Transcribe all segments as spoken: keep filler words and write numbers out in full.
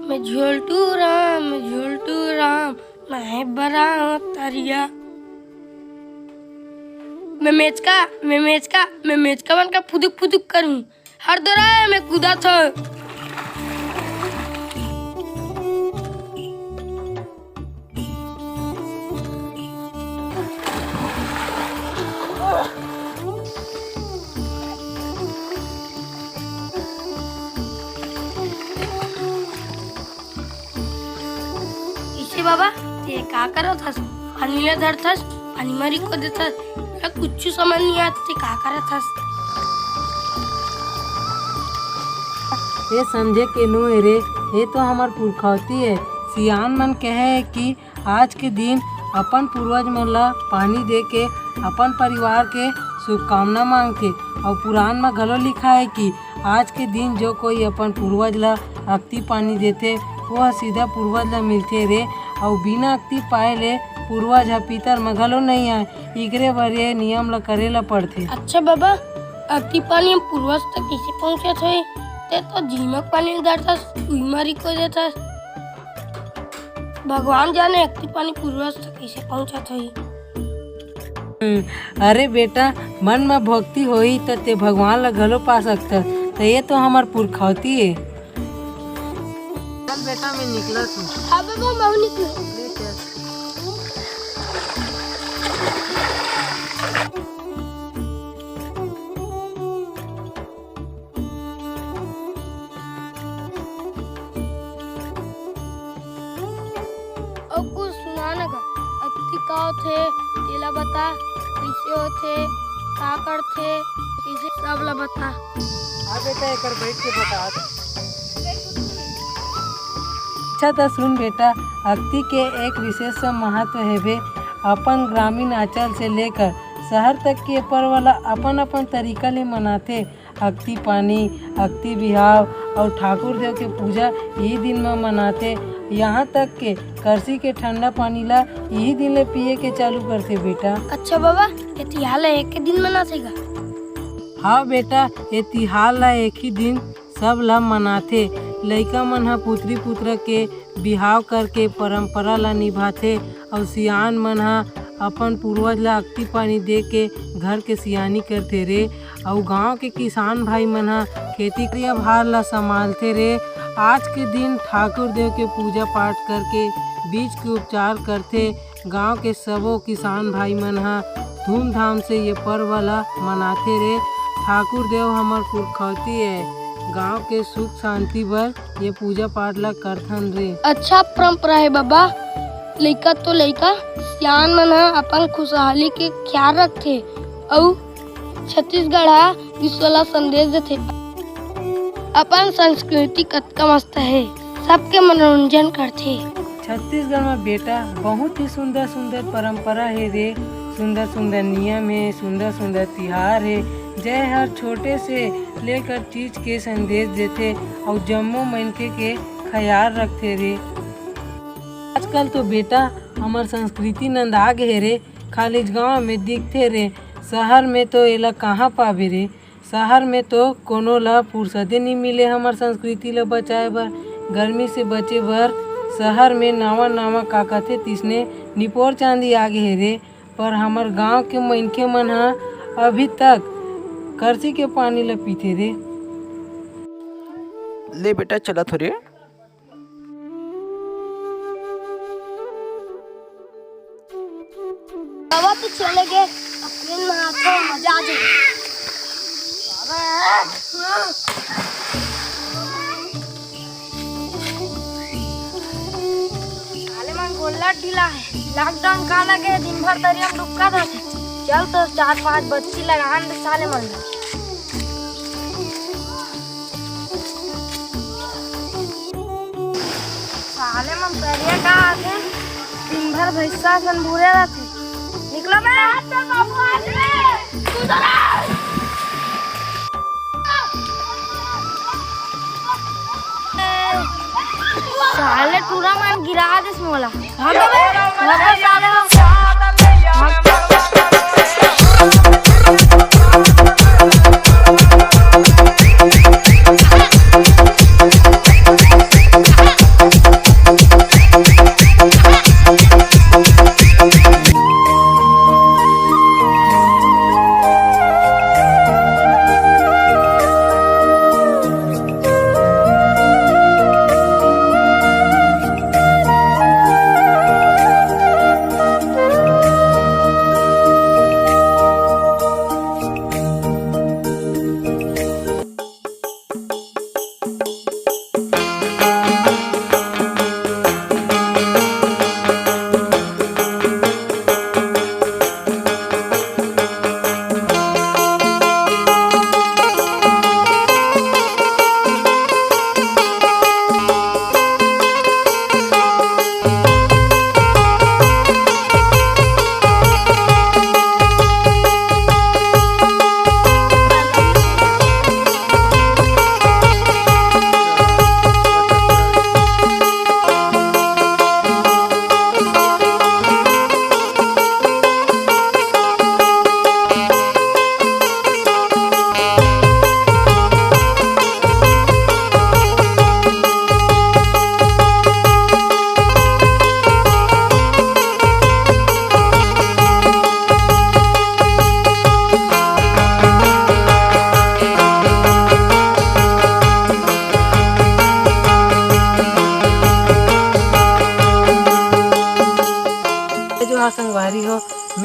मैं झोलटू राम, मैं झोलटू राम, नहाए बर आंव तरिया। मैं मेचका, मैं मेचका, मैं मेचका मन का फुदुक फुदुक करूं। हर दौरा में कूदत हो। इसे बाबा, ते का करत हस? पानी ला धरथस, पानी मा रिको देथस, मोला कुछु समझ नहीं आत, ते का करत हस? ये समझे के नो हे रे, ये तो हमर पुरखौती हे। सियान मन कहे हे कि आज के दिन अपन पूर्वज मन ला पानी दे के अपन परिवार के शुभकामना मांगथे। अउ पुराण म घलो लिखा हे कि आज के दिन जो कोई अपन पूर्वज ला अक्ति पानी देथे, वो ह सीधा पूर्वज ला मिलथे रे। अउ बिना अक्ति पाए ले पूर्वज ह पीतर म घलो नइ आय। इकरे बर ये नियम ला करे ला पड़थे। अच्छा बाबा, अक्ति पानी हम पूर्वज तक कइसे पहुंचत होही? ते तो जीमक पानी डारथस, उही मारी को देथस। भगवान जाने अक्ति पानी पूर्वज तक कइसे पहुंचत होही। हम्म, अरे बेटा, मन म भक्ति होही त ते भगवान ला घलो पा सकथस। त ये तो हमर पुरखौती हे। चल बेटा, मैं निकलत हूँ। हाँ बाबा, मैं निकलूँ। ले चल। अउ कुछ सुना न गा, अक्ति का होथे, तेला बता, कइसे होथे, का करथे, कइसे, सब ला बता। हाँ बेटा, एकर बैठ के बता। अच्छा त सुन बेटा, अक्ति के एक विशेष महत्व हेबे। अपन ग्रामीण अंचल से लेकर शहर तक के पर्व ला अपन अपन तरीका ले मनाथे। अक्ति पानी, अक्ति बिहाव अउ ठाकुर देव के पूजा इही दिन म मनाथे। यहाँ तक के करसी के ठंडा पानी ला इही दिन ले पिए के चालू करथे बेटा। अच्छा बाबा, ये तिहार ला एक दिन मनाथे गा? हाँ बेटा, ये तिहार ला एक ही दिन सब ला मनाथे। लइका मन ह पुतरी पुतरा के बिहाव करके परंपरा ला निभाथे अउ सियान मन ह अपन पूर्वज ला अक्ति पानी दे के घर के सियानी करथे रे। अउ गांव के किसान भाई मन ह खेती किया भार ला संभालथे रे। आज के दिन ठाकुर देव के पूजा पाठ करके बीज के उपचार करथे। गांव के सबो किसान भाई मन ह धूमधाम से ये पर्व ला मनाथे रे। ठाकुर देव हमर पुरखौती हे, गांव के सुख शांति बर ये पूजा पाठ ला करथन रे। अच्छा परंपरा हे बाबा। लइका तो लइका, सियान मन ह अपन खुशहाली के ख्याल रखथे अउ छत्तीसगढ़ ह विश्व ला संदेश देथे। अपन संस्कृति कतका मस्त हे, सबके मनोरंजन करथे। छत्तीसगढ़ म बेटा बहुत ही सुंदर सुंदर परंपरा हे रे, सुंदर सुंदर नियम हे, सुंदर सुंदर तिहार हे, जे हर छोटे से लेकर चीज के संदेश देथे अउ जम्मो मनखे के ख्याल रखथे रे। आजकल तो बेटा हमर संस्कृति नंदा गे हे रे, खाली गांव में दिखथे रे, शहर में तो एला कहाँ पाबे रे। शहर में तो कोनो ला फुर्सते नी मिले हमर संस्कृति ला बचाए बर। गर्मी से बचे बर शहर में नावा नावा का कथे तिसने निपोर चांदी आ गे हे रे, पर हमर गांव के मनखे मन ह अभी तक करसी के पानी ला पीथे रे। ले बेटा, चलत हो रे। बाबा तो चले गए, अब फिर नहाते हैं, मजा आ जाएगा। साले मन गोल्ला ढीला है, लॉकडाउन काला के दिन भर तरिया में डुबका था। चल तो चार पांच बच्ची लगा दे साले मन। साले मन तरिया का आथे, दिन भर भैंसा सन बूरे रहथे। निकलो बे। साले टूरा मन गिरा देस मोला। भागो बे, भागो साले हो। भाग।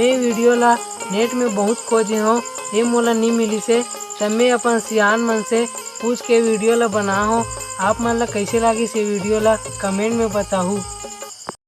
ये वीडियो ला नेट में बहुत खोजे हो, ये मोला नी मिलिस हे, तब मैं अपन सियान मन से पूछ के वीडियो ला बना हो। आप मन ला कैसे लागिस ये वीडियो ला, कमेंट में बताहू।